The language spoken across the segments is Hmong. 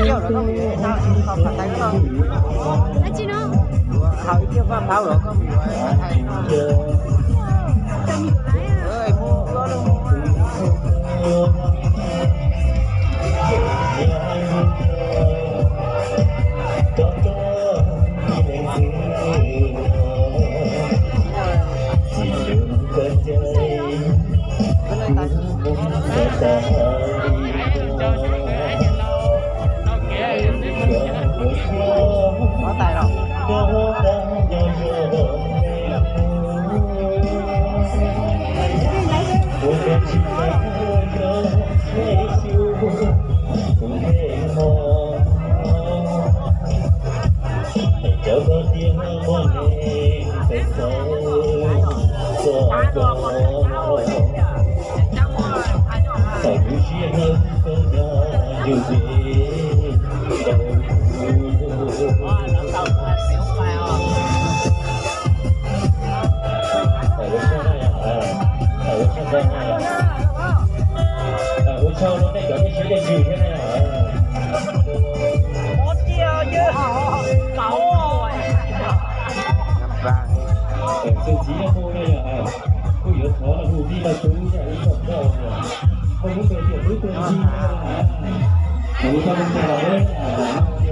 Ib pliag los koj mus yuav ib tag, koj phas thais koj no. Dab tsi no? Haus ib pliag faj phau los koj mus yuav phas thais no. Bó tais los.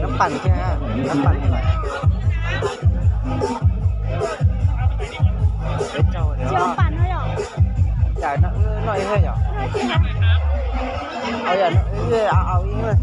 Nab pam thiab, nab pam. Tsis ua pam no yom? Yam no wb noj ib heej yom? Yam no wb au ib heej.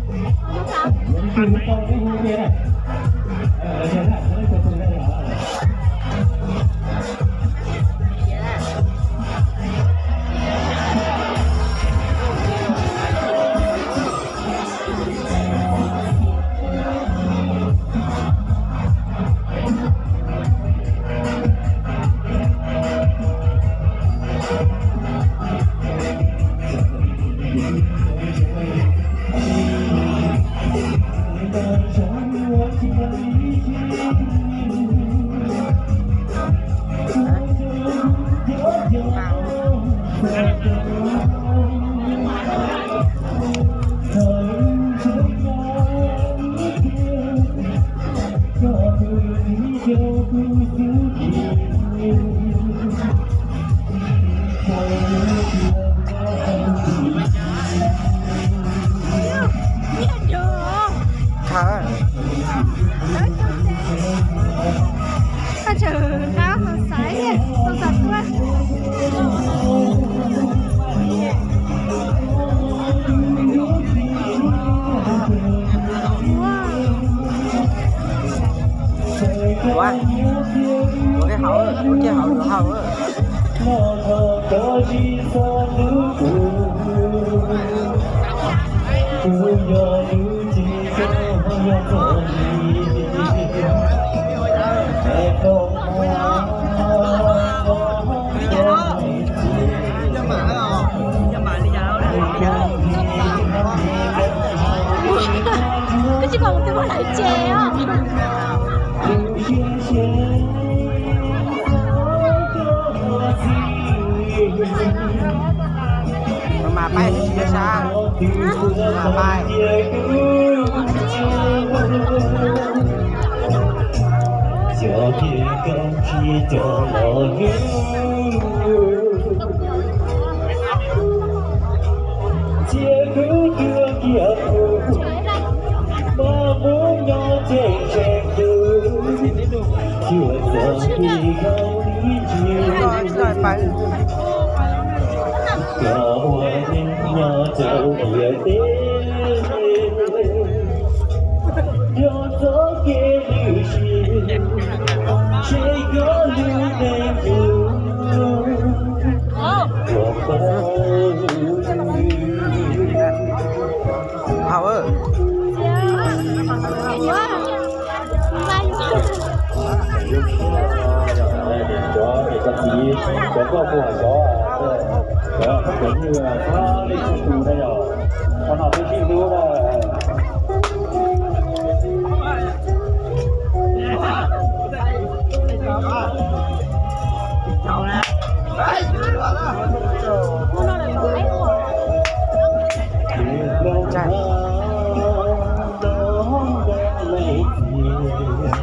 Ua, ua kiag hauv, ua kiag hauv, ua hauv. Koj tsis pom kuv tus poj niam tsev os. Mas pais tsis yog sab, mas pais. Hauv. Cov niam cov txiv, cov koj kuj hais cov, cov phooj ywg txhua leej txhua tus na yom, qhov no peb sib hlub na. Ua